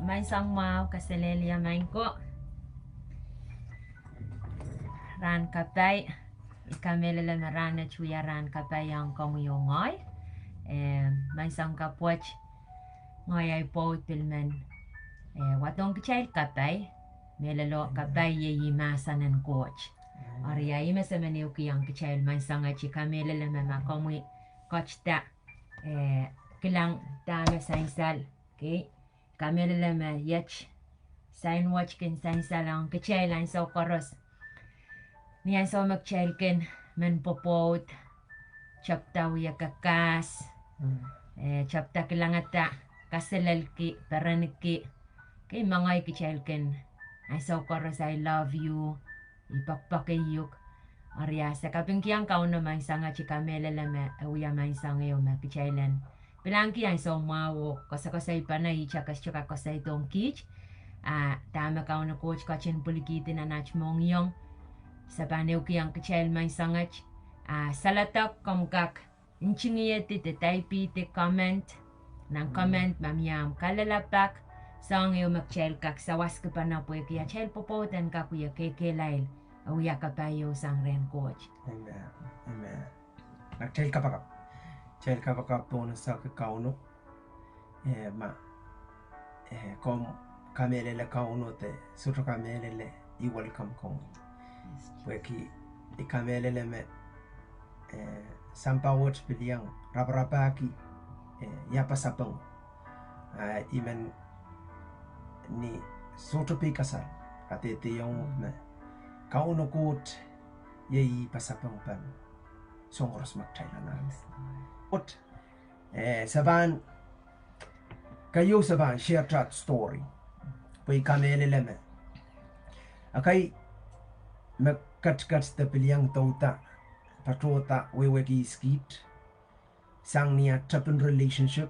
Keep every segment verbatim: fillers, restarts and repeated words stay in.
Maing Soang mwahu, kaselehlie maing ko. Rahn kapai, I kamehlele me rahnwet wia rahn kapai ong komwi oh ngehi. Eh, maing Soang kapwet, ngehi ahi pwoud pil men, eh, wadohng kitail kapai, mehlelo kapai iei mahsen en Koht. Eri ia ih me se men ehukihong kitail maing Soang, I kamehlele me ma komwi ketda, eh, kilang dahme sansal, okay. Kamehlele me iet sain wet kin sansal ong kitail ansou koaros. Ni ansou me kitail kin men pwopwoud, tepda wia kakahs, eh, tepda kilangada kaselelki, perenki. Okay, ma ngehi kitail kin ansou koaros I love you, I poakpoake uhk. Eri ia se kapingkihong Kauno maing Soang, I kamehlele me e wia maing Soang ehu me kitail en pilangki ansou mwahu oh koasokoasoi pahn ihte kak koasoidohng kiht. Ah, dahme Kauno Koht ketin pwilikihdi nan aht mohngiong, se pahn ehukihong kitail maing Soang. Ah, saledek komw kak ntingihedi de taipihdi comment, nan comment ma mie ahmw kalelapak, soahng ehu me kitail kak sawaskipene pwehki atail pwopwoud en kak wia kekehlail, e wia kapai ehu sang rehn Koht. Amen. Amen. Kitail kapakap. Kitail kapakap pohn sahki Kauno. Eh, ma, eh, komw kamehlele Kauno de sohte kamehlele, I welcome komwi. Pwehki I kamehlele me, eh, sampah wet pil iang raparapahki, eh, ia pasapeng. Ah, I men ni sohte pei kasal, kadehdehiong me Kauno Koht iei ih pasapeng pahn soang koaros me kitail anahne. Koht, eh, se pahn, keieu se pahn share that story. Pwe I kamehlele me ekei me ketiket de pil iang douda, patohda wehwehki skit sang ni aht tepin relationship,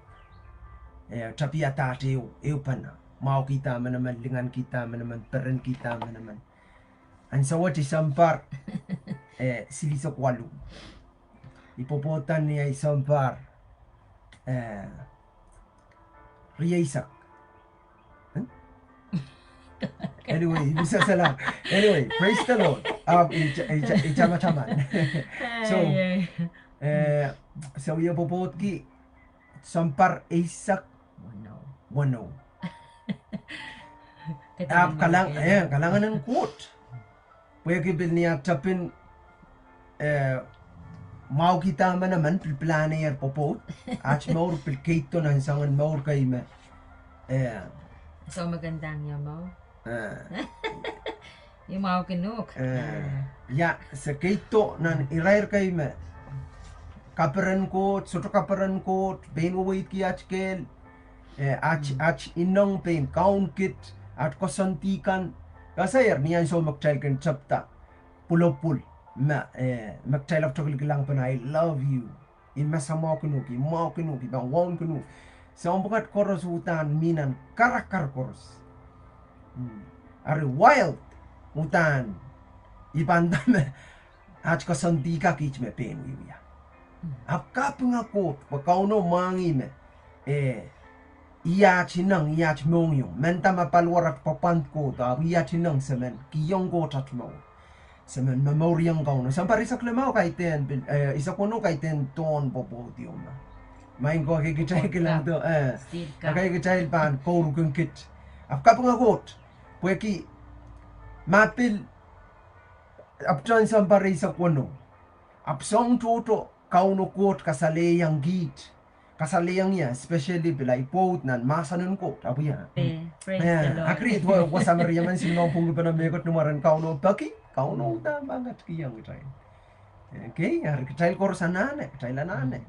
eh, tapihada ehu, ehupene, mwahukihda manaman, lingankihda manaman, perenkihda manaman. Ansou wet I sounpar, eh, silihsek waluh. I pwopwoudda ni ahi sounpar, eh, rieisek. Anyway, I pil sehse. Anyway, praise the Lord. Ah, I ta-, I ta-, I tamataman. So, eh, so I pwopwoudki sounpar eisek weneu. Ahpw kalang-, eh, kalahngan en Koht. Pwehki pil ni aht tepin, eh, mwahukihda manaman, pil pilahnehier pwopwoud, aht mour pil keido nan soangen mour kei me, eh, soh me kin dang ia mour. Eh. I mwahukihong uhk. Eh, ia, se keido nan irair kei me kaperen Koht, sohte kaperen Koht, pein weweidki aht kehl, eh, aht, aht ineng pein kaun kit, aht koasoandi kan. Kasair ni ansou me kitail kin tepda pwulopwul, me, eh, me kitail ahpwtehn kilkilang pahn I love you. I masamwahkin uhk, I mwahkin uhk, I pahn wauneki uhk. Soahng pwukat koaros uhdahn mi nan karakar koaros. Eri wild uhdahn I pahn nda me aht koasoandi kan kiht me pein wiewia. Ahpw kapinga Koht, pwe Kauno mwahngih me, eh, ih aht ineng, ih aht mohngiong. Mehnda ma paliwar aht pwapwand kohdo, ahpw ih aht ineng se men kihong Koht aht mour. Se men momouriong Kauno. Sounpar eisek limau kaidehn pil, eh, eisek weneu kaidehn tohn pwopwoud ieu ma. Maing ko, ekei kitail kilangdo, eh, ekei kitail pahn kouruhkin kit. Ahpw kapinga Koht, pwehki ma pil, ahpw tohn sounpar eisek weneu, ahpw soahng tohto Kauno Koht kasalehiong kiht. Kasalehiong ie, especially pil ahi pwoud nan mahsen en Koht, ahpw ie. Eh, praise the Lord. Agreed, wasa me riemen sil noumw pwungkipene mehkot ni mwaren Kauno peki, Kauno uhdahn pahn ketikihong kitail. Okay, eri kitail koaros anahne, kitail anahne.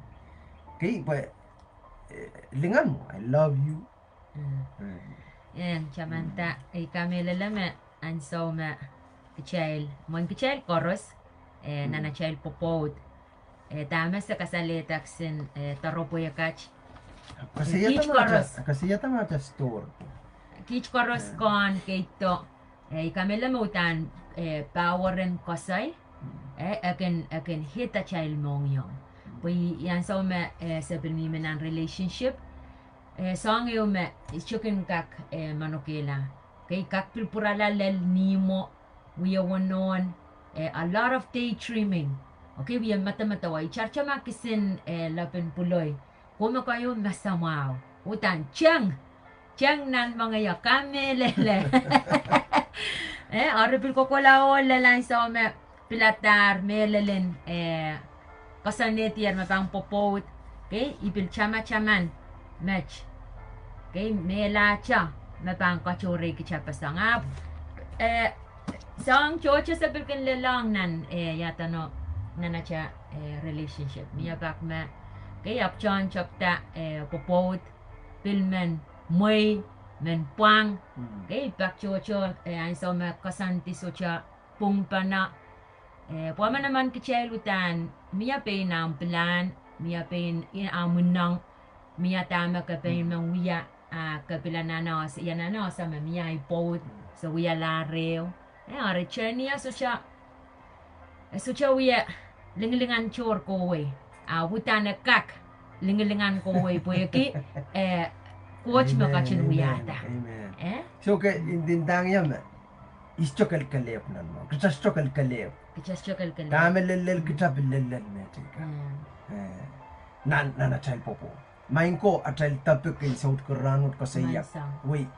Okay, pwe, eh, lingan mwo, I love you. Eh, tamanda, I kamehlele me ansou me kitail, mwein kitail koaros, eh, nan atail pwopwoud, eh, dahme se kasalehda kisin, eh, doaropwe kat. Kiht koaros, kiht koaros kohn keido, eh, I kamehlele me uhdahn, eh, power en koasoi, eh, e kin, e kin hit atail mohngiong. Pwe i ansou me, eh, se pil mihmi nan relationship, eh, soahng ehu me I sohte kin kak, eh, manokehla. Kei, kak pil pwurala lel nihmwo, wie wonohn, eh, a lot of daydreaming. Okay, wie medemedewe, I tartama kisin, eh, lepin pwuloi. Ko me koahieu me samwahu. Uhdahn, teng, teng nan moangeiek, kamehlele. Eh, eri pil kohkohla oh lel ansou me piladahr mehlelen, eh, koasoanehdier me pahn pwopwoud. Okay, I pil tamataman met. Okay, mehlahte me pahn katohrei kitail pasang. Ahpw, eh, soahng tohto se pil kin lelohng nan, eh, iaduwen nan atail, eh, relationship. Mie pak me, okay, ahpw tohn tepda, eh, pwopwoud, pil men mwehi, men pwang. Okay, pak tohto, eh, ansou me koasoandi sohte pwungpene. Eh, pwe manaman kitail uhdahn, mie pein ahmw pilahn, mie pein, eh, ahmw ineng, mie dahme ke pein men wia, ah, ke pil anahne ese, I anahne ese me mie ahi pwoud, se wialahr ehu. Eh, eri journey e sohte, e sohte wie lingilingehn tohr kohwei. Ah, uhdahn e kak lingilingehn kohwei pwehki, eh, Koht me ketin wiahda. Amen. Eh? So ke, in, in dang ia me I sohte kelkelehpw nan mwo. Kita sohte kelkelehpw. Kita sohte kelkelehpw. Dahme lellel kita pil lellel met. Eh. Nan, nan atail pwopwoud. Maing ko, atail topic en soutik rahnwet koasoia. Menseng. Wei.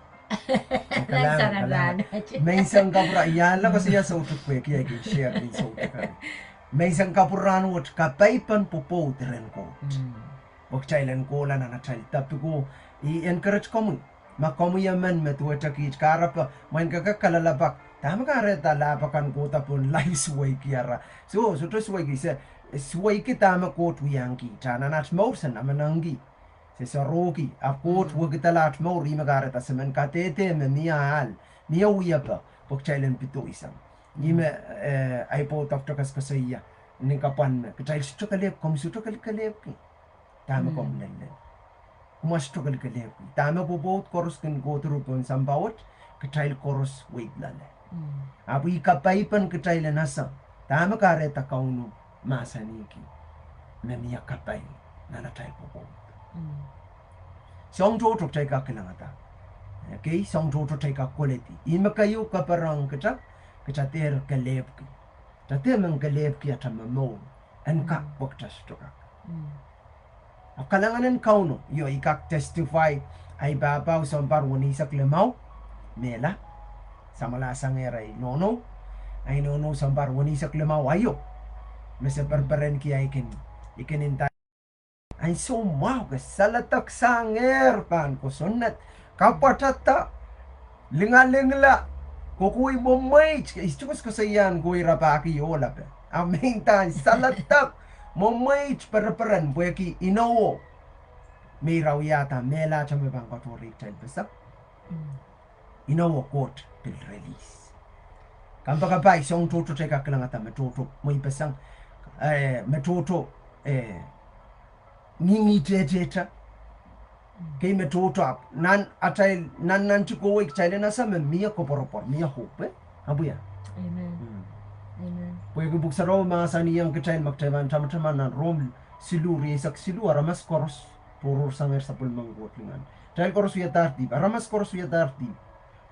Menseng kapwurala, ia la koasoia soutik pwehki I kin share en soutik. Menseng kapwurala rahnwet, kapaipen pwopwoud rehn Koht. Pwe kitail en kohla nan atail topic ko, I encourage komwi. Ma komwi emen me duwehte kiht kahrepe, mwein ke kak kalelapak, dahme kahrehda lahp akan kohda pohn live suweiki ara. So, sohte suweiki, se, suweiki dahme Koht wiahiong kiht. Nan aht mour se namenengki. Se sarohki, ahpw Koht wekidala aht mour, ih me kahrehda se men kadehde me mie ahl, mie wiepe, pwe kitail en pedoisang. Ih me, eh, ahi pwoud Doctor Keskes koasoia, nin kapwan me, kitail sohte kelehpw, komw sohte kelkelehpwki. Dahme komw lellel. Kumwa sohte kelkelehpwki. Dahme pwopwoud koaros kin kohdo pohn sampah wet, kitail koaros weid loale. Ahpw ih kapaipen kitail en ese dahme kahrehda Kauno mahsanihki me mie kapai nan atail pwopwoud. Soahng tohto kitail kak kilangada. Okay, soahng tohto kitail kak koledi. Ih me keieu kapereng kita, kita dehr kelehpwki. Kita dehr men kelehpwki atail momour. En kak pwe kita sohte kak. Ahpw kalahngan en Kauno, io, I kak testify, ahi pahpao sounpar weneisek limau, mehla, samwalahsangehr ahi nohnou, ahi nohnou sounpar weneisek limau, aio, me se pereperenki ahi kin, I kin nda, ansou mwahu ke saledek sangehr pahn kosonned, kapwatahda, lingalingla, kokohwei mwomweit, I sohte koasokoasoiahn kowe rapahki ohla pwe. Ahpw me I nda saledek, mwomweit pereperen pwehki inowo me ira wiahda mehlahte me pahn katohrei kitail peseng. Inowo Koht pil release. Kompoakepahi, soahng tohto kitail kak kilangada me tohto mweipeseng, eh, me tohto, eh, ngingih tehtehte. Kei me tohto ahpw nan atail, nan, nan ti kohwei kitail en ese me mie koapworopwor, mie hope, eh? Ahpw ia? Amen. Pwehki pwuhk sarawi mahsanihong kitail ma kitail pahn tamataman nan Rom siluh, rieisek siluh, aramas koaros tohrohrsangehr sapwellimen Koht lingan. Kitail koaros wiadahr dihp, aramas koaros wiadahr dihp,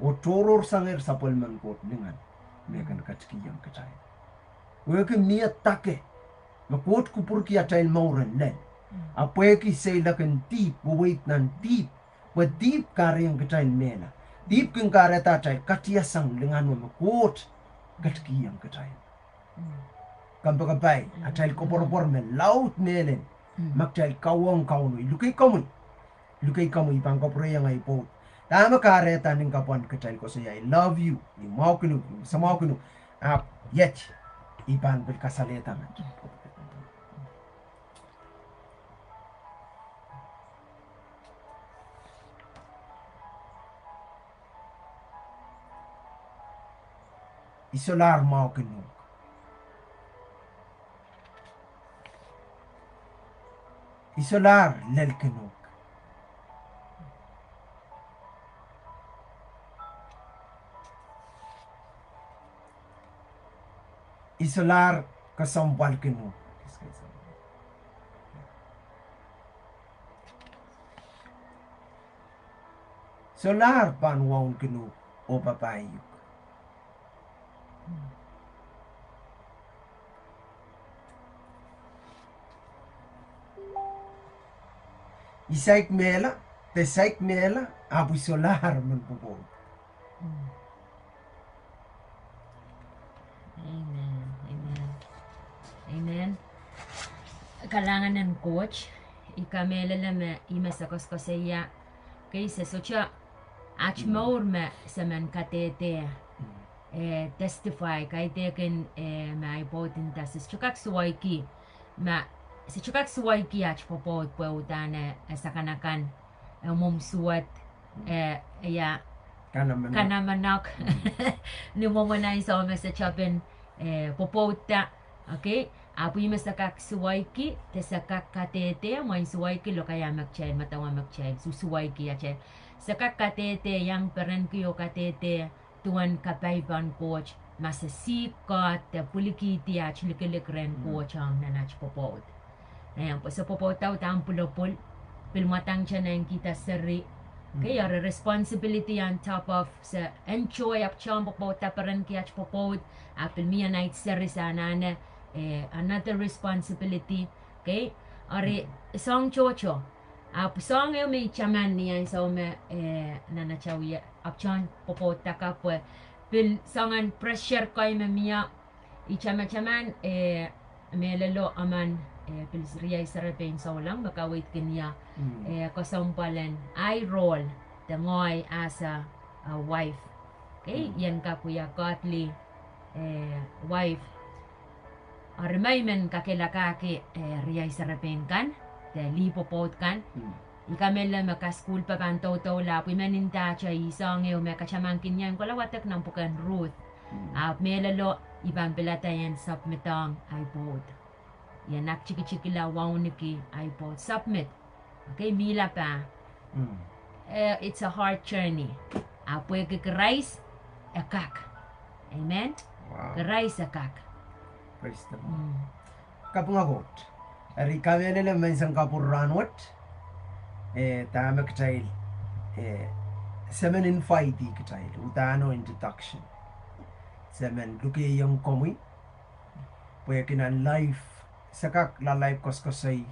oh tohrohrsangehr sapwellimen Koht lingan. Me kin ketikihong kitail. Pwehki mie dake me Koht kupwurki atail mour en lel. Ahpw pwehki seiloak en dihp, weweid nan dihp, pwe dihp kahrehiong kitail mehla. Dihp kin kahrehda atail katiasang lingan me Koht ketikihong kitail. Kompoakepahi, atail koapworopwor me laud mehlel, ma kitail kauwehng Kauno. I lukei komwi, lukei komwi, I pahn kapwureiong ahi pwoud. Dahme kahrehda nin kapwan kitail koasoia I love you, I mwahukinuhk, I samwahukinuhk, ahpw iet, I pahn pil kasalehda met. I solahr mwahukinuhk. I solahr lelkinuhk. I solahr kesempwalkinuhk. Solahr pahn wauneki uhk oh papah uhk. I saik mehla, de saik mehla, ahpw I solahr men pwopwoud. Amen. Amen. Amen. Kalahngan en Koht, I kamehlele me ih me se koasoakoasoia, kei se sohte aht mour me se men kadehde, eh, testify, kaidehkin, eh, me ahi pwoud nda se sohte kak suweiki, ma se sohte kak suweiki aht pwopwoud pwe uhdahn, eh, sakanakan, eh, mwomw suwed, eh, ia, kanamenok. Kanamenok. Ni mwomwen ansou me se tepin, eh, pwopwoudda. Okay? Ahpw ih me se kak suweiki, de se kak kadehde, mwein suweiki lokaia me kitail, medewe me kitail, su-, suweiki atail. Se kak kadehde, iang perenki oh kadehde, duwen kapai pahn Koht, ma se seek God de pwilikihdi aht likilik rehn Koht ong nan aht pwopwoud. Eh, pwe se pwopwoudda uhdahn pwulopwul, pil mwadangete nan kihda seri. Okay, eri responsibility on top of se enjoy ahpw tohn pwopwoudda perenki aht pwopwoud, ahpw pil mie nait seri se anahne, eh, another responsibility. Okay, eri soahng tohto. Ahpw soahng ehu me I taman ni ansou me, eh, nan atail wia, ahpw tohn pwopwoudda ka pwe pil soangen pressure kei me mie, I tamataman, eh, mehlelo emen, eh, pil riei serepein souleng me kaweidki ie, eh, kesempwal en ahi role de ngehi as a, a wife. Okay, I en kak wia godly, eh, wife. Eri ma I men kakehlakahki, eh, riei serepein kan, de lih pwopwoud kan, I kamehlele me kasukuhl pahn doudoula, ahpw I men ndahte I soahng ehu me katamankin ie, I kohla wadek nan pwuken Ruth. Ahpw mehlelo I pahn pilada I en submit ong ahi pwoud. I en aktikitikla wauneki ahi pwoud. Submit. Okay, mihla pah. Eh, it's a hard journey. Ahpw pwehki Krais e kak. Amen. Krais e kak. Praise the Lord. Kapinga Koht. Eri I kamehlele me menseng kapwur rahnwet, eh, dahme kitail, eh, se men invite kitail, uhdahno introduction. Se men lukehiong komwi, pwehki nan life, se kak lalaip koasoakoasoi,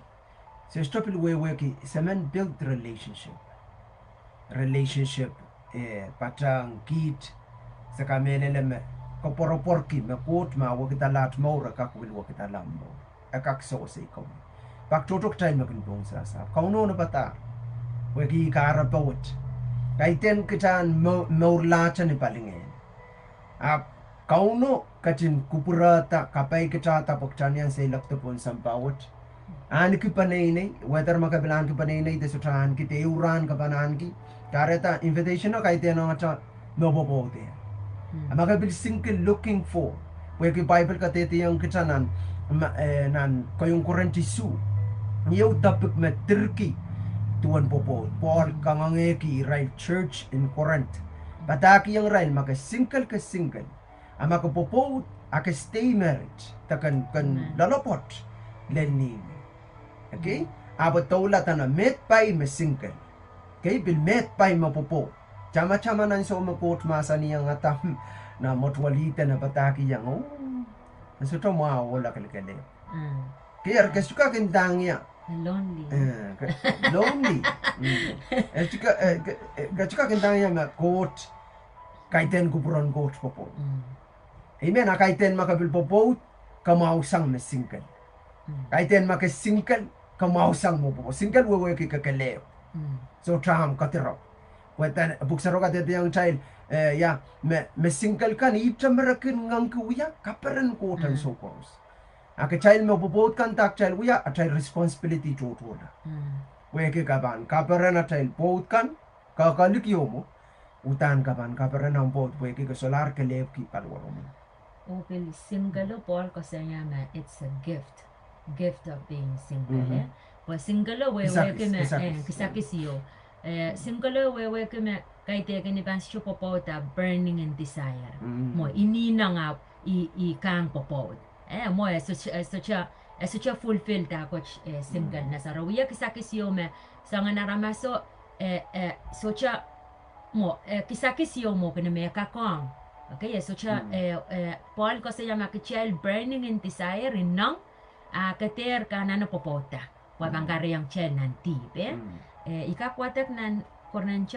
se sohte pil wehwehki, se men build relationship. Relationship, eh, patehng kiht, se kamehlele me koapworopworki me Koht ma wekidala aht mour, e kak pil wekidala omw mour. E kak sewese komwi. Pak tohto kitail me kin pwong sasa. Kauno en padahk. Pwehki kahrepe wet. Kaidehn kitail en mou-, mourlahte ni palingehn. Ahpw Kauno ketin kupwurehda, kapai kitailda pwe kitail en seiloakdo pohn sampah wet. Ahneki peneinei, whether ma ke pil ahneki peneinei de sohte ahneki de ehu rahn ke pahn ahneki. Kahrehda invitation o kaidehn ong atail me pwopwoud. A ma ke pil single looking for. Pwehki Bible kadehdehiong kitail nan, ma, eh, nan Keieun Korint isuh. Ieu topic me dirki duwen pwopwoud. Paul kangoangehki irail church in Corinth. Padahkihong irail ma ke single ke single. A ma ke pwopwoud a ke stay married. De ken, ken loalopwoat lel nihmi. Okay? Ahpw doula dene meid pai me single. Okay, pil meid pai me pwopwoud. Tamataman ansou me Koht mahsanihong Adam, na mwotuwel Ihden e padahkihong, oh, e sohte mwahu oh lakelekelehpw. Okay, eri ke sohte kak ndahng ie. Lonely. Eh, ke, lonely. Mm. E sohte ka-, eh, ke, eh, ke sohte kak ndahng ie me Koht, kaidehn kupwuren Koht pwopwoud. Amen, a kaidehn ma ke pil pwopwoud, ke mwahusang me single. Kaidehn ma ke single, ke mwahusang me pwopwoud. Single wehwehki kekelehpw. Sohte ahmw kadirepw. Pwe dene, pwuhk sarawio kadehdehiong kitail, eh, ia, me, me single kan ihte me re kin ngangki wia, kaperen Koht ansou koaros. A kitail me pwopwoud kan dah kitail wia, atail responsibility tohtohla. Pwehki ke pahn kaperen atail pwoud kan, kakaliki omw, uhdahn ke pahn kaperen omw pwoud pwehki ke solahr kelehpwki paliwaromw. Oh pil single o, Paul koasoia me it's a gift. Gift of being single, eh? Pwe single o wehwehki me, kisakis, eh, kisakis, eh, single o wehwehki me kaidehkin I pahn sohte pwopwoud a burning in desire. Mwo I ni nang ahpw I, I kang pwopwoud. Eh, mwo e sohte, e sohte, e sohte fulfill dahkot, eh, singleness. Eri wia kisakis ieu me soangen aramaso, eh, eh, sohte Mwo, eh, kisakis ieu mwo kin me kakohng. Okay, e sohte, eh, eh, Paul koasoia ma kitail burning in desire, ineng, a ke dehr anahne pwopwoudda. Pwe pahn kahrehiong kitail nan dihp, eh? Eh, I kak wadek nan Korint,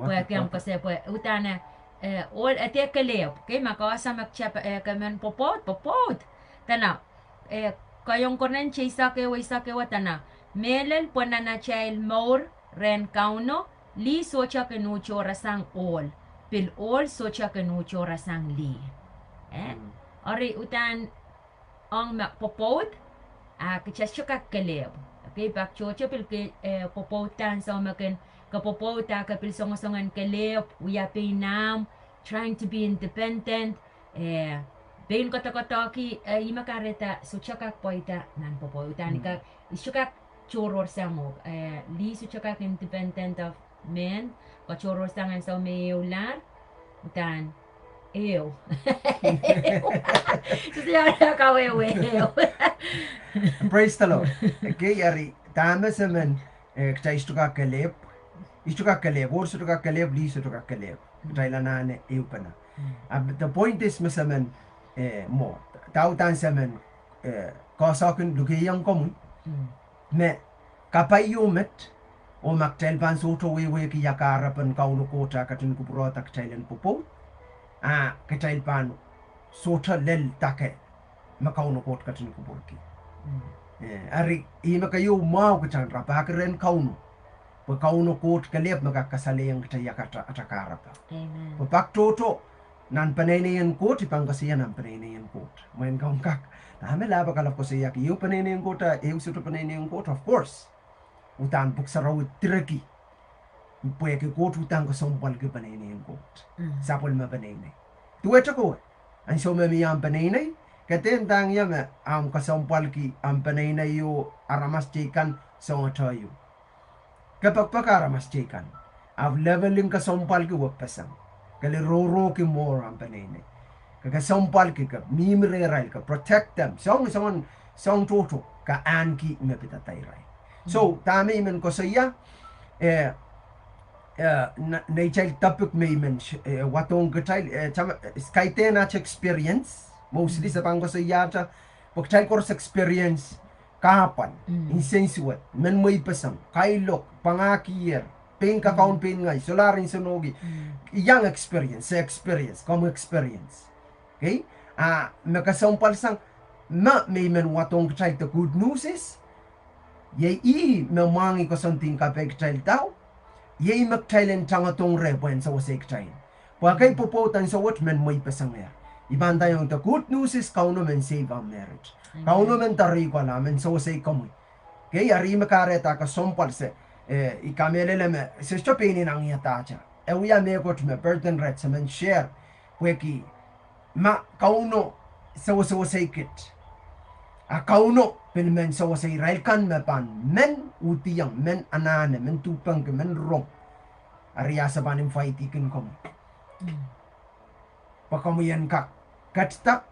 pwe ke omw koasoia pwe udahn, eh, ohl, eh, dehr kelehpw. Okay, ma ke ese me kitail, eh, ke men pwopwoud, pwopwoud. Dene, eh, keieun Korint eisek ehu, eisek ehu dene, mehlel pwe nan atail mour rehn Kauno, lih sohte kin uhdohrasang ohl, pil ohl sohte kin uhdohrasang lih. Eh? Eri udahn ong me pwopwoud, a kitail sohte kak kelehpw. Okay, pak tohto pil ke, eh, pwopwoud ansou me kin, ke pwopwoud a ke pil songosong en kelehpw, wia pein ahmw, trying to be independent, eh, pein kodokodohki, eh, ih me kahrehda sohte kak pweida nan pwopwoud. Udahn I kak, I sohte kak tohrohrsang uhk, eh, lih sohte kak independent of men, katohrohrsang ansou me ehu lahr, udahn ehu. Sise ia kawehwe ehu. Praise the Lord. Okay, eri, dahme se men, eh, kitail sohte kak kelehpw, I sohte kak kelehpw, ohl sohte kak kelehpw, lih sohte kak kelehpw. Kitail anahne ehupene. Ah, the point is me se men, eh, mwo, dau udahn se men, eh, koasoakin lukehiong komwi me kapai ieu met, oh ma kitail pahn sohte wehwehki ia kahrepen Kauno Koht a ketin kupwurehda kitail en pwopwoud, a kitail pahn sohte lel dake me Kauno Koht ketin kupwurki. Eh, eri, ih me keieu mwahu kitail en rapahki rehn Kauno. Pwe Kauno Koht kelehpw me kak kasalehiong kitail ia ata kahrepe. Pwe pak tohto, nan peneinei en Koht, I pahn koasoia nan peneinei en Koht. Mwein komw kak, dahme lahpo kalap koasoiahki, ehu peneinei en Koht, a ehu sohte peneinei en Koht, of course. Udahn Pwuhk Sarawi direkki. Pwehki Koht uhdahn kesempwalki peneinei en Koht. Sapwellime peneinei. Duwehte kowe, ansou me mie omw peneinei, ke dehr ndahng ie me omw kesempwalki omw peneinei oh aramas teikan soangetehieu. Ke pekipek aramas teikan. Ahpw level en kesempwalki wekpeseng. Ke lel rohrohki mwohn omw peneinei. Ke kesempwalki, ke mihmi rehrail, ke protect them. Soang, soangen, soang tohto, ke ahneki me pidada irail. So, dahme I men koasoia, eh, eh, neitail topic me I men, eh, wadohng kitail, eh, kaidehn aht experience, mostly se pahn koasoiahte, pwe kitail koaros experience kahpwal, nsensuwed, men mweipeseng, kailok, pangahkiher, pein kakaun pein ngehi, solahr nsenohki, iang experience, se experience, komw experience. Okay? A me kesempwalsang, ma me I men wadohng kitail the good news is, iei ih me mwahngih koasoandi en kapai kitail dau, iei me kitail en tangodohng reh pwehn sewesei kitail. Pwe ekei pwopwoud ansou wet men mweipeseng. I pahn ndaiong the good news is Kauno men save our marriage. Kauno men doareikihla, men sewesei komwi. Okay, eri me kahrehda kesempwal se, eh, I kamehlele me, se sohte pein inengieng dahte. E wia mehkot me burden rehn se men share, pwehki ma Kauno sewesewesei kit, a Kauno pil men sewesei irail kan me pahn men uhdiong, men anahne, men duhpengki, men rong. Eri a se pahn invite kin komwi. Pwe komwi en kak ketida,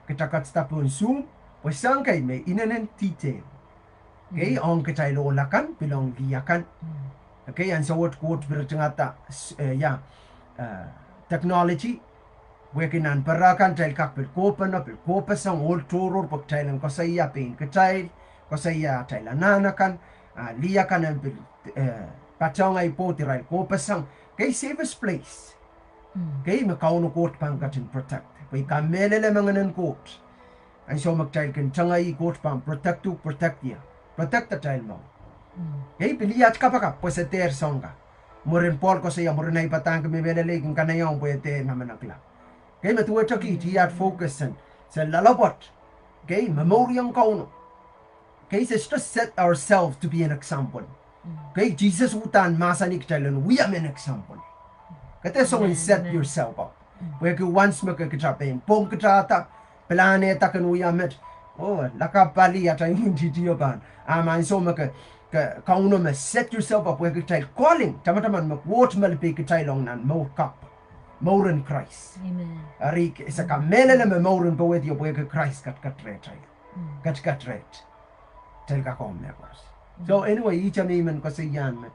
kita ketida pohn Zoom, pwe soang kei me inenen detail. Okay, ong kitail ohl akan, pil ong lih akan. Okay, ansou wet Koht pil ritingada, eh, ia, eh, technology, pwehki nan pere kan kitail kak pil kohpene, pil kohpeseng, ohl tohrohr pwe kitail en koasoia pein kitail, koasoia atail anahn akan, a lih akan en pil, eh, patohng ahi pwoud irail kohpeseng. Okay, safest place. Okay, me Kauno Koht pahn ketin protect. Pwe I kamehlele me Ngehnen Koht, ansou me kitail kin tengei, Koht pahn protect uhk, protect ie, protect atail mour. Okay, pil ih aht kapakap pwe se dehr soang ka. Mwurin Pohl koasoia, mwurin ei padahngki me mehlel, e kin kanaiehng pwe e dehr namenekla. Okay, me duwehte kiht, ih aht focus en, se loalopwoat. Okay, me mour ong Kauno. Okay, se sohte set ourselves to be an example. Okay, Sises uhdahn mahsanih kitail en wia mehn example. Ke dehr soangen set yourself up. Pwehki once me ke kita pein pwong kitahda, pilahnehda kin wia met, oh, lakapw pali atail imwintihtio pahn. A ma ansou me ke, ke Kauno me set yourself up, pwehki kitail calling, tamataman me Koht me lipei kitail ong nan mour kapw, mour en Krais. Eri se kamehlele me mour en powehdio pwehki Krais ketiket rehtail. Ketiket reht. Kitail kak ong mehkoaros. So anyway, ihte me I men koasoiahn met.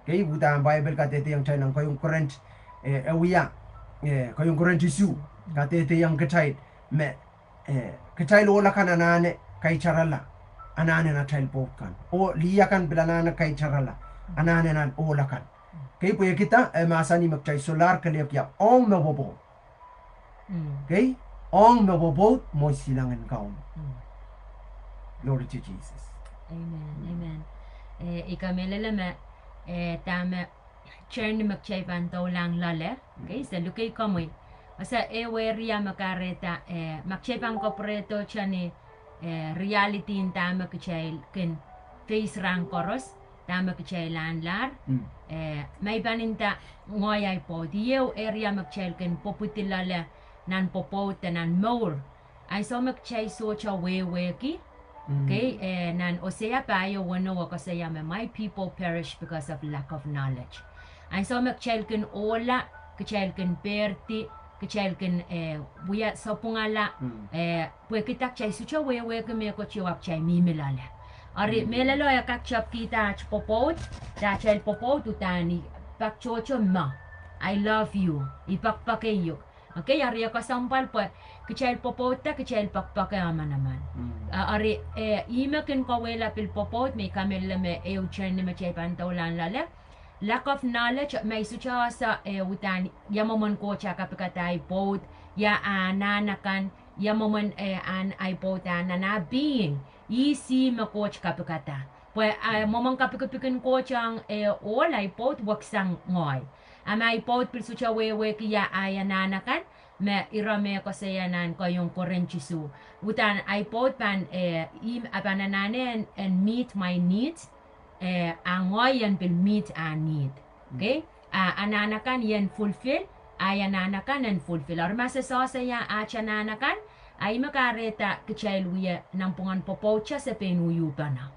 Okay, uhdahn Bible kadehdehiong kitail nan Keieun Korint, eh, e wia, eh, Keieun Korint isuh, kadehdehiong kitail me, eh, kitail ohl akan anahne kaitarala anahnen atail pwoud kan. Oh lih akan pil anahne kaitarala anahnen ohl akan. Okay, pwehki dah? E mahsanih me kitail solahr kelehpw ia? Ong me pwopwoud. Okay? Ong me pwopwoud mwohn silangin Kauno. Glory to Jesus. Amen, amen. Eh, I kamehlele me, eh, dahme journey me kitail pahn doulahng loale. Okay, se lukei komwi. Ese ehu area me kahrehda, eh, ma kitail pahn kapwurehdo tani, eh, reality en dahme kitail kin face rahn koaros, dahme kitail ahnlahr, eh, ma I pahn nda ngehi ahi pwoud. Ieu area me kitail kin pwopwidi loale nan pwopwoud de nan mour. Ansou me kitail sohte wehwehki, okay, eh, nan Hosea pahieu weneu e koasoia me my people perish because of lack of knowledge. Ansou me kitail kin ohla, kitail kin perdi, kitail kin, eh, wia sapwungala, eh, pwehki dah? Kitail sohte wehwehki mehkot ieu ahpw kitail mihmi loale. Eri mehlelo e kak tepkihda aht pwopwoud, de atail pwopwoud uhdahn I pak tohto me, I love you, I poakpoake uk. Okay, eri e kesempwal pwe kitail pwopwoud de kitail poakpoake ehu manaman. Ah, eri, eh, ihme kin kauwehla pil pwopwoud me I kamehlele me ehu journey me kitail pahn doulahng loale. Lack of knowledge, ma I sohte ese, eh, uhdahn ia mwomwen Koht ah kapikada ahi pwoud, ia ah anahn akan, ia mwomwen, eh, ahn ahi pwoud ah anahn, ah being, ihs ih me Koht kapikada. Pwe, eh, mwomwen kapikipik en Koht ong, eh, ohl, ahi pwoud weksang ngehi. A ma ahi pwoud pil sohte wehwehki ia ahi anahn akan, me ire me koasoia nan Keieun Korint isuh, uhdahn ahi pwoud pahn, eh, ihme e pahn anahne en, en meet my needs, eh, a ngehi en pil meet ah need. Okay? Ah anahn akan I en fulfill, ahi anahn akan en fulfill. Eri ma se sehse ia aht anahn akan, a ihme kahrehda kitail wia nanpwungen pwopwoud se pein uhpene.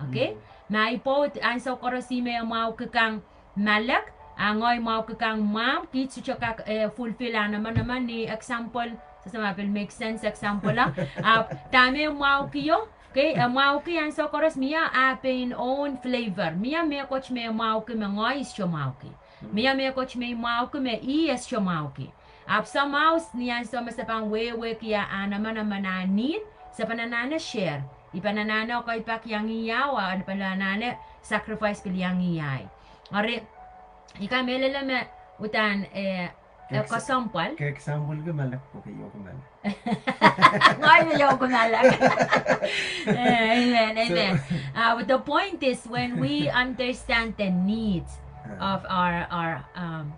Okay? Ma ahi pwoud ansou koaros ih me e mwahuki kang malek, a ngehi mwahuki kang mwahmw, kiht sohte kak, eh, fulfill ah manaman. Ni example, sehse ma pil make sense example ah, ahpw dahme e mwahuki o, okay, e mwahuki ansou koaros mie ah pein own flavor, mie mehkot me e mwahuki me ngehi sohte mwahuki. Mie mehkot me I mwahuki me ih e sohte mwahuki. Ahpw somehow ni ansou me se pahn wehwehki ia ah manaman, ah need, se pahn anahne share. I pahn anahne ekei pak iang ih ah, oh I pahn anahne sacrifice pil iang ih ahi. Eri I kamehlele me uhdahn, eh, kesempwal. Ke example ki malek pwe ke iouki malek. Ngehi me iouki malek. Eh, amen, amen. Uh, but the point is when we understand the needs of our, our, um,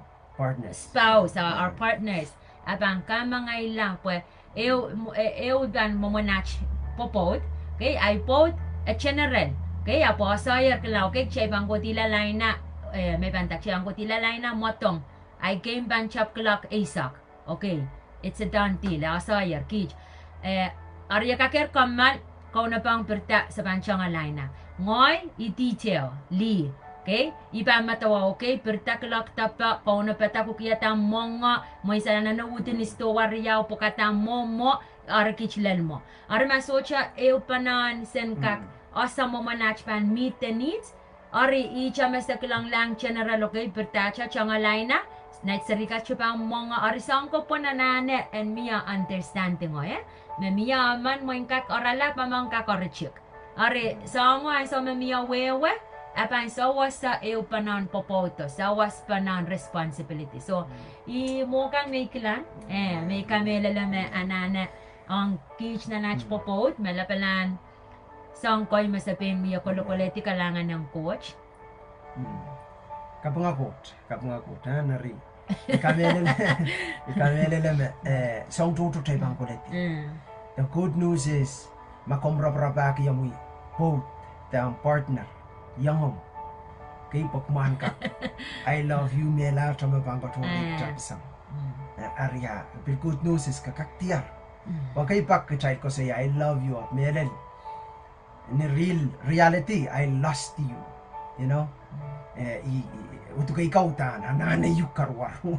spouse, our, our partners, a pahn kamangala pwe ehu, eh, ehu pahn mwomwen aht pwopwoud, okay, ahi pwoud e general, okay, ahpw e sohte kilang, okay, kitail pahn kohdihla laina, eh, me pahn dah, kitail pahn kohdihla laina mwadong, ahi game pahn tepkiloak eisek. Okay, it's a done deal, e sohte kiht. Eh, eri e kakehr kamwahu, Kauno pahn pirida se pahn tengalaina. Ngehi I detail, lih. Okay, I pahn medewe, okay, pirida kiloak depe, Kauno padahk uhkihada mwenge, mwein se anahne uhdi ni sidohwa riau pwukada mwomwo, eri kiht lel mwo. Eri ma sohte ehupene en sen kak ese mwomwen aht pahn meet the needs, eri ihte me se kilanglahng general, okay, piridahte tengalaina, nait serihkan sohte pahn mwenge, eri soahng ko pwon anahne en mie understanding o, eh, me mie emen mwein kak oaralap, emen kak oaritik. Eri soahngo ansou me mie wehwe, e pahn sewese ehupene en pwopwoud, sewesepene en responsibility. So I mwo kan me I kilang, eh, me I kamehlele me anahne ong kiht nan aht pwopwoud me lapalahn soahng kei me se pein wia kolokoledi kalahngan en Koht. Kapinga Koht, kapinga Koht, eh, neri. I kamehlele, I kamehlele me, eh, soahng tohto kitail pahn koledi. The good news is, ma komw raparapahki omwi pwoud de omw partner, iangomw, kei pwekmahn kak I love you mehlahte me pahn koatohre tapisang. Eh, eri a pil good news is ke kak diar. Pwe kei pak kitail koasoia I love you ahpw mehlel, ni real reality I lost you, you know. Eh, I, I, uduk kei ka uhdahn anahne uhk karuwaru.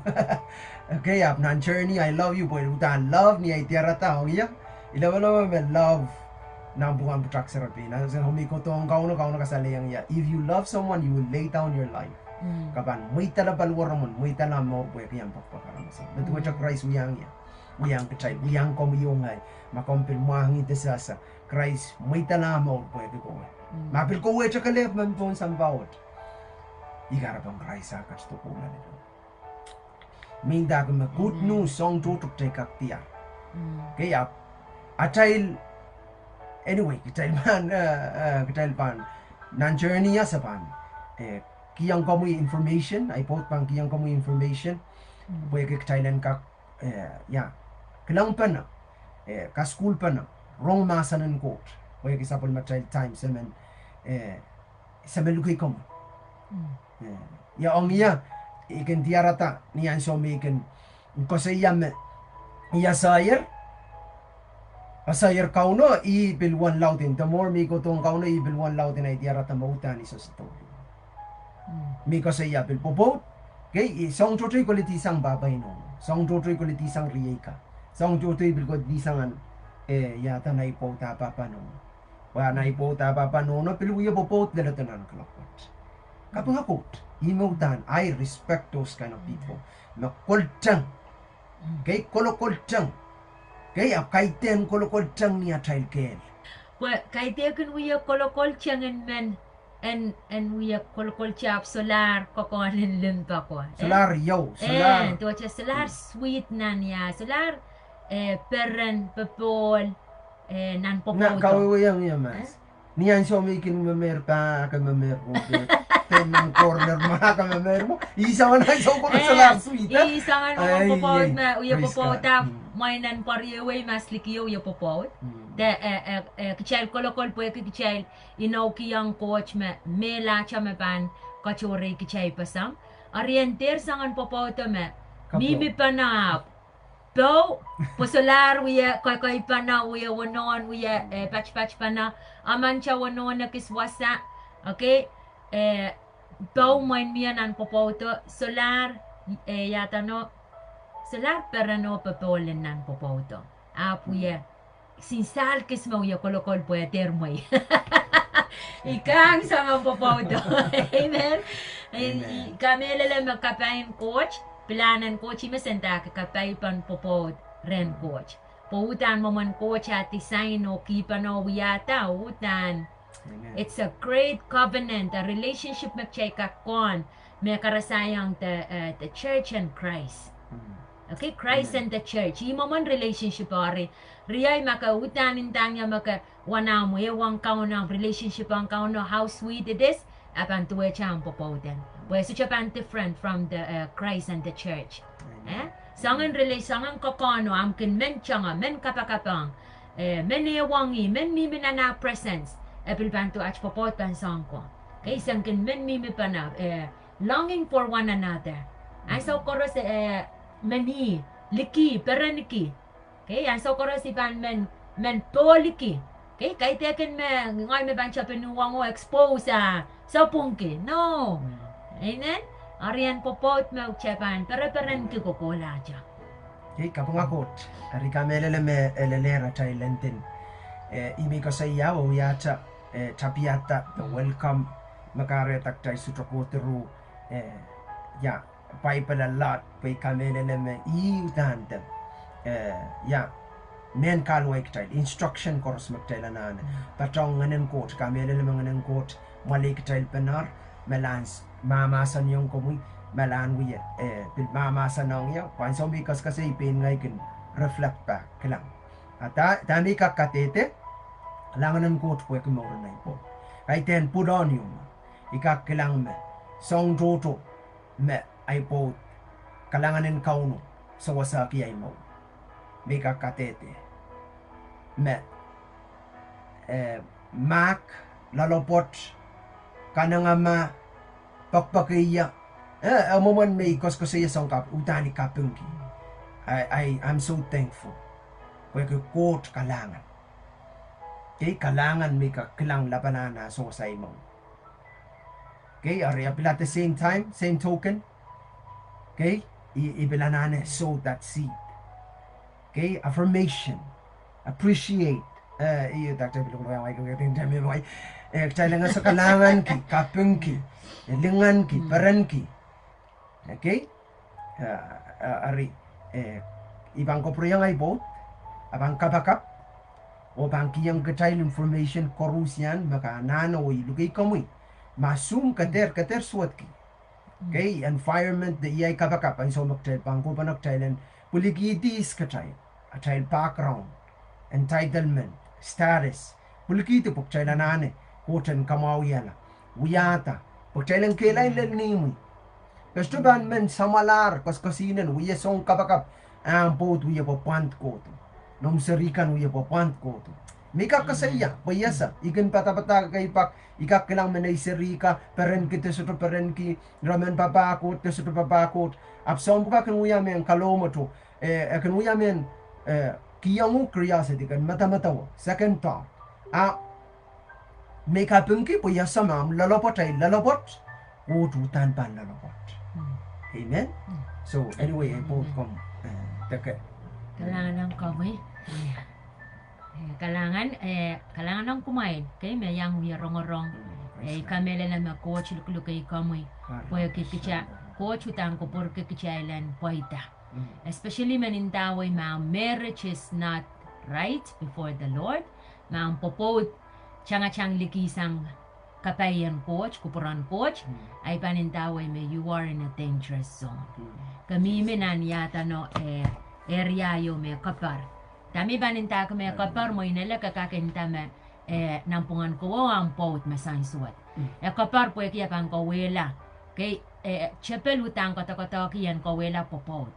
Okay, ahpw nan journey I love you, pwe uhdahn love ni ahi diarada ong ie. I love, love me love Nan pwukan pwutak serepein, a, se, oh, me I kohdohng Kauno, Kauno kasalehiong ie. If you love someone, you will lay down your life. Ke pahn mweidala paliweromwen, mweidala mour pwehki omw pekipek aramas. Me duwehte Krais wiahiong ie. Wiahiong kitail, wiahiong komwi oh ngehi. Ma komw pil mwahngih de sehse, Krais mweidala mour pwehki kowe. Ma pil kohwei te kelehpw me pohn sampah wet, ih kahrepen Krais ah ketido pwoula lel. Mihmi dahme good news, soahng tohto kitail kak diar. Kei, ahpw atail, anyway, kitail pahn, eh, eh, kitail pahn, nan journey ah se pahn, eh, kihong komwi information, ahi pwoud pahn kihong komwi information, pwehki kitail en kak, eh, ia, kilangpene, eh, kasukuhlpene, rong mahsen en Koht, pwehki sapwellimatail time, se men, eh, se men luke komwi. Eh, ia ong ia, I kin diarada ni ansou me I kin koasoia me, ia saier, a saier Kauno, ih pil wen laud en, the more me I kohdohng Kauno, ih pil wen laud en ahi diarada me udahn I sehse douluhl. Me I koasoia pil pwopwoud, kei, ih soahng tohto I koledi sang pahpa inohno. Soahng tohto I koledi sang riei ka. Soahng tohto I pil koledi sang, eh, ia, dah, ahi pwoud ah pahpa nohno. Pwe ahi pwoud ah pahpa nohno pil wie pwopwoud leledo nan kuloak wet. Kaping Koht, ih me udahn, I respect those kind of people. Me kolteng. Kei, kolokol teng. Kei, ahpw kaidehn kolokol teng ni atail kehl. Pwe kaidehkin wie kolokol teng en men, en, en wie kolokol teng ahpw solahr kokohn en limpoak. Solahr iou, solahr. Eh, duwehte solahr sweet nan ia, solahr, eh, peren, popohl, eh, nan pwopwoud. Kawehwehiong ie mas. Ni ansou me I kin memehr pahke memehr pwopwoud, de nan corner mahke memehr mwo, ih soangen ansou koaros solahr sweet, eh? Ih soangen ansou pwopwoud me, wie pwopwoud ahpw mwein en pwariewei mas likio wie pwopwoud. De, eh, eh, eh, kitail kolokol pwehki kitail inoukihong Koht me mehlahte me pahn katohrei kitail pasang. Eri en dehr soangen pwopwoudo me mihmipene ahpw pou, pwe solahr wie koikoipene, wie wonohn, wie, eh, patpatpene, amanta wonohn ekis wasa, okay, eh, pou mwein mie nan pwopwoudo, solahr, eh, ia dahno, solahr peren oh popohl en nan pwopwoudo. Ahpw wie, sinsahl kis me wie kolokol pwe dehr mwei. I kang soangen pwopwoudo. Amen. I kamehlele me kapai en Koht, pilahn en Koht, ih me sendahki kapai pahn pwopwoud rehn Koht. Pwe uhdahn mwomwen Koht ah design oh kihpene oh wiahda, uhdahn. It's a great covenant, a relationship me kitail kak kohn, me karasaiong the, eh, the church and Christ. Okay, Christ and the church. Ih mwomwen relationship eri. Riei ma ke uhdahn ndahng ie me ke wahn omw ehu ong Kauno, relationship ong Kauno, how sweet it is, e pahn duwehte omw pwopwoud en. Pwe sohte pahn different from the, eh, Christ and the church. Eh? Soangen rela-, soangen kokohno, omw kin men tango, men kapakapong, eh, men ehuong ih, men mihmi nan ah presence, e pil pahn duwehte omw pwopwoud pahn soang ko. Kei, se kin men mihmipene, eh, longing for one another. Ansou koaros, eh, men ih, liki, perenki. Kei, ansou koaros I pahn men, men pohliki. Kei, kaidehkin me ngehi me pahn tepin uhwong oh expose ah sapwungki. No. Amen. Eri en pwopwoud me kitail pahn pereperenki kohkohlahte. Kei, kaping Koht. Eri I kamehlele me, eh, lelehr atail lenden. Eh, ih me I koasoia oh wiahte, eh, tapiada, the welcome, me kahrehda kitail sohte kohdo, eh, ia, Bible a lot, pwe I kamehlele me ih uhdahn de, eh, ia, mehn kahluwa kitail, instruction koaros me kitail anahne. Patehng Ngehn en Koht, I kamehlele me Ngehn en Koht, mwoale kitail pene, me lahn s-, mahmahsanihong komwi, me lahn wie, eh, pil mahmahsanihong ie, pwe ansou me I koasoakoasoi pein ngehi kin reflect back, kilang. A da, dahme I kak kadehde, kilang Ngehn en Koht pwehki mour en ahi pwoud. Kaidehn pwulehng ie ma. I kak kilang me, soahng tohto, me ahi pwoud, kalahngan en Kauno, sewesehki ahi mour. Me I kak kadehde. Me, eh, mahk, loalopwoat, kanengamah, pekipeki ie. Eh, eh, mwomwen me I koasoakoasoia soang kapw, uhdahn I kapingki. I, I, I'm so thankful. Pwehki Koht kalahngan. Kei, kalahngan me I kak kilang lapalahn ah sewese ahi mour. Kei, eri a pil at the same time, same token. Kei, I, I pil anahne sow that seed. Kei, affirmation, appreciate. Eh, ih, Doctor Billy Kumaya, wai, kong, kong, kong, kong, eh, kitail en ese kalahnganki, kapingki, eh, linganki, perenki. Okay? Eh, eh, eri, eh, I pahn kapwurehiong ahi pwoud, a pahn kapakap, oh pahn kihong kitail information koaros ian me ke anahne oh I lukei komwi. Ma Zoom ke dehr, ke dehr suwedki. Okay, environment de iei kapakap, ansou me kitail pahn kohpene kitail en pwilikihdi ihs kitail, atail background, entitlement, status, pwilikihdi pwe kitail anahne, Koht en kamwahwihala, wiahda, pwe kitail en kehlail lel imwi. Ke sohte pahn men samwalahr koaskoasoi en wia soun kapakap, ahmw pwoud wie pwapwand kohdo. Noumw seri kan wie pwapwand kohdo. Me I kak koasoia, pwe I ese, I kin padapadahk ekei pak, I kak kilang me nei seri kan perenki de sohte perenki, re men papah Koht de sohte papah Koht. Ahpw soahng pwukat kin wia mehn kalohmwoto, eh, e kin wia mehn, eh, kihong uhk curiosity, ken medemedewe, second thought. A me I kapingki pwe I ese me ahmw loalopwoat ahi loalopwoat, Koht uhdahn pahn loalopwoat. Amen. So anyway, e pwoud komw, eh, deke. Kalahngan ong komwi. Eh, kalahngan, eh, kalahngan ong kumwail, okay, me iang wie rongorong. Eh, I kamehlele me Koht luklukei komwi, pwehki kitail, Koht uhdahn kupwurki kitail en pweida. Especially me ndawei ma marriage is not right before the Lord, ma pwopwoud tangatang liki sang kapai en Koht, kupwuren Koht, ahi pahn ndawei me you are in a dangerous zone. Ke mihmi nan iahd ano, eh, area ieu me kepar. Dahme I pahn ndahki me kepar, mwein ele ke kak nda me, eh, nanpwungen kowe ahmw pwoud me sanswet. E kepar pwehki e pahn kawehla. Okay, eh, tepel uhdahn koadokoadoahki en kawehla pwopwoud.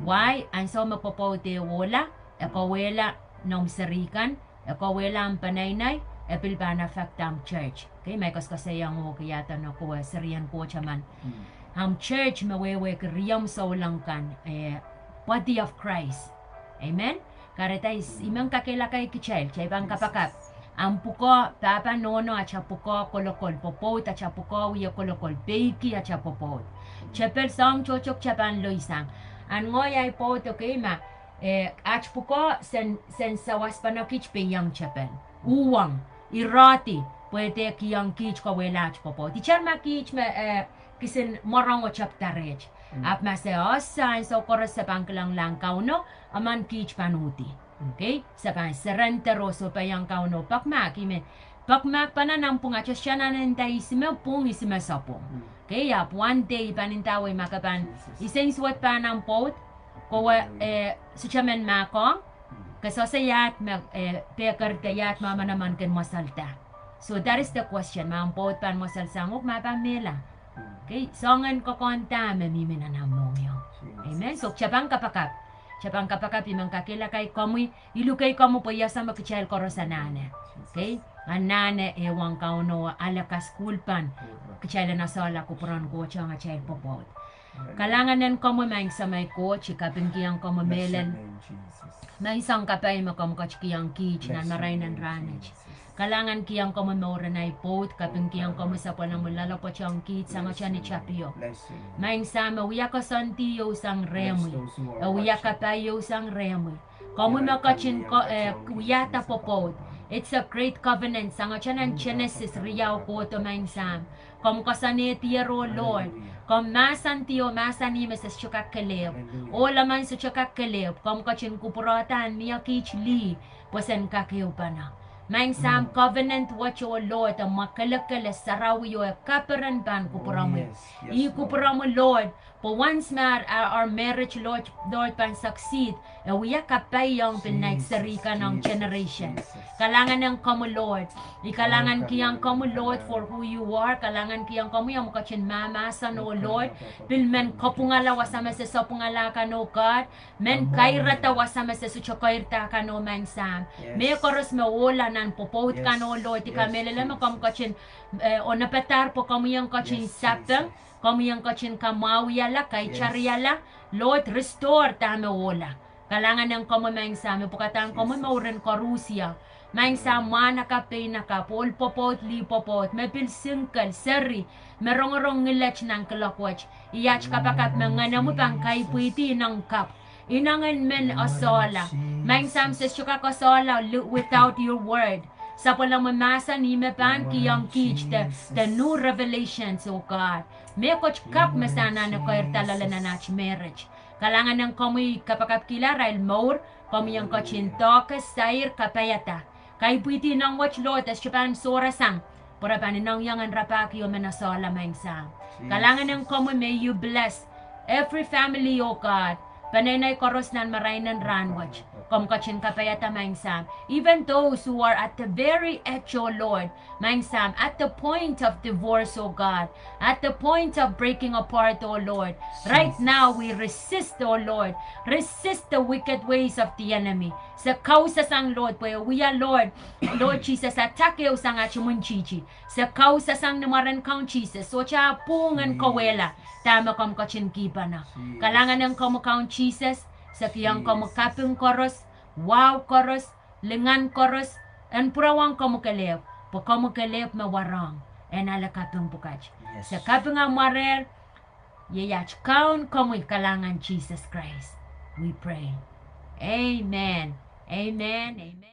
Why? Ansou me pwopwoud e ohla, e kawehla noumw seri kan, e kawehla ahmw peneinei, e pil pahn affect ahmw church. Okay, ma I koasoakoasoiong uhk iahd ano kowe serien Koht emen. Ahmw church me wehwehki riomw souleng kan, eh, body of Christ. Amen. Kahrehda I men kakehlaka kitail, kitail pahn kapakap. Ahmw pwukoa, pahpa nohno atail pwukoa kolokol, pwopwoud atail pwukoa wie kolokol, pweiki atail pwopwoud. Tepel soahng tohto kitail pahn loisang. Ahn ngehi ahi pwoud, okay, ma, eh, atail pwukoa sen, sen sawaspene kit peiong tepel. Uhwong, irehdi, pwe de kihong kit kawehla atail pwopwoud. Itar ma kit me, eh, kisin mworongo tepda reht. Ahpw ma se ese ansou koaros se pahn kilanglahng Kauno, emen kit pahn uhdi. Okay, se pahn surrender oh sohpeiong Kauno pekmahk, I men pekmahk pahn nanpwung atail sehse nan nda ihs me pwung, ihs me sapwung. Okay, ahpw one day I pahn ndawei ma ke pahn, I sanswet pahn ahmw pwoud, kowe, eh, sohte men mahkohng, ke sehse iahd me, eh, pekerde iahd me manaman kin mweselda. So that is the question, ma ahmw pwoud pahn mweselsang uhk ma pahn mehla. Okay, soangen kokohn da me mihmi nan ahmw mohngiong. Amen. So kitail pahn kapakap. Kitail pahn kapakap, I men kakehlaka komwi, I lukei komwi pwe I ese me kitail koaros anahne. Okay, anahne ehuong Kauno ale kasukuhl pahn kitail en esehla kupwuren Koht ong atail pwopwoud. Kalahngan en komwi Maing Samei Koht, I kapingkihong komwi mehlel. Maing Sahm, kapai me komw ketikihong kiht nan marain en rahnwet. Kalahngan kihong komwi mouren ahi pwoud, kapingkihong komwi sapwellimomwi loalopwoat ong kiht sang atail ni tapio. Maing Sahm, me wia koasoandi ieu sang rehmwi, e wia kapai ieu sang rehmwi. Komwi me ketin ko, eh, wiahda pwopwoud. It's a great covenant sang atail nan Genesis riau kohdo Maing Sahm. Komw koasoanehdier, oh Lord. Komw mahsandi oh mahsanih me se sohte kak kelehpw. Ohl emen sohte kak kelehpw. Komw ketin kupwurehda ahn mie kiht lih pwe sen kak ehupene. Maing Sahm, covenant wet, oh Lord, e mwakelekel, e sarawi oh e kaperen pahn kupwuromwi. Ih kupwuromwi Lord, pwe once me our, our marriage, Lord, Lord, pahn succeed, e wia kapai ong pil nait seri kan ong generation. Kalahngan ong komwi Lord. I kalahngankihong komwi Lord for who you are. Kalahngankihong komwi omw ketin mahmahsen, oh Lord, pil men kapwungala wasa me se sapwungala kan, oh God. Men kairada wasa me se sohte kairada kan, oh Maing Sahm. Mehkot koaros me ohla nan pwopwoud kan, oh Lord, I kamehlele me komw ketin, eh, onopadahr pwe komwi en ketin sapeng, komwi en ketin kamwahwihala, kaitarihala, Lord, restore dahme ohla. Kalahngan ong komwi Maing Sahm, I pwukadahng komwi mouren koarusie. Maing Sahm, mwahnakapw, peinakapw, ohl pwopwoud, lih pwopwoud, me pil single, seri, me rongorong ngilet nan kiloak wet. Iet kapakap me Ngenomwi pahn kaipwihdi nan kapw. Inengen men esehla. Maing Sahm, se sohte kak esehla without your word. Sapwellime mahsen ih me pahn kihong kiht the, the new revelations, oh God. Mehkot kapw me se anahne keirda loale nan aht marriage. Kalahngan en komwi kapakapkihla arail mour, komwi en ketin doahke, sair, kapaiada. Kaipwidi ineng wet, Lord, e sohte pahn sohrasang pwe re pahn inengieng en rapahki oh men esehla, Maing Sahm. Kalahngan en komwi, may you bless every family, oh God. Peneinei koaros nan marain en rahnwet, komw ketin kapaiada, Maing Sahm. Even those who are at the very edge, oh Lord, Maing Sahm, at the point of divorce, oh God, at the point of breaking apart, oh Lord. Right now, we resist, oh Lord. Resist the wicked ways of the enemy. Se kausasang, Lord, pwe wia, Lord, Lord Jesus, attack ehu sang aht imwintihti. Se kausasang ni mwaren Kaun Sises, sohte ah pwung en kauwehla dahme komw ketin kihpene. Kalahngan en komwi Kaun Sises, se kihong komwi kaping koaros, wahu koaros, lingan koaros, en pwurehng komwi kelehpw, pwe komwi kelehpw me warohng en ale kaping pwukat. Se kaping ah mwarehr, iei aht Kaun komwi, kalahngan Sises Krais, we pray. Amen. Amen. Amen.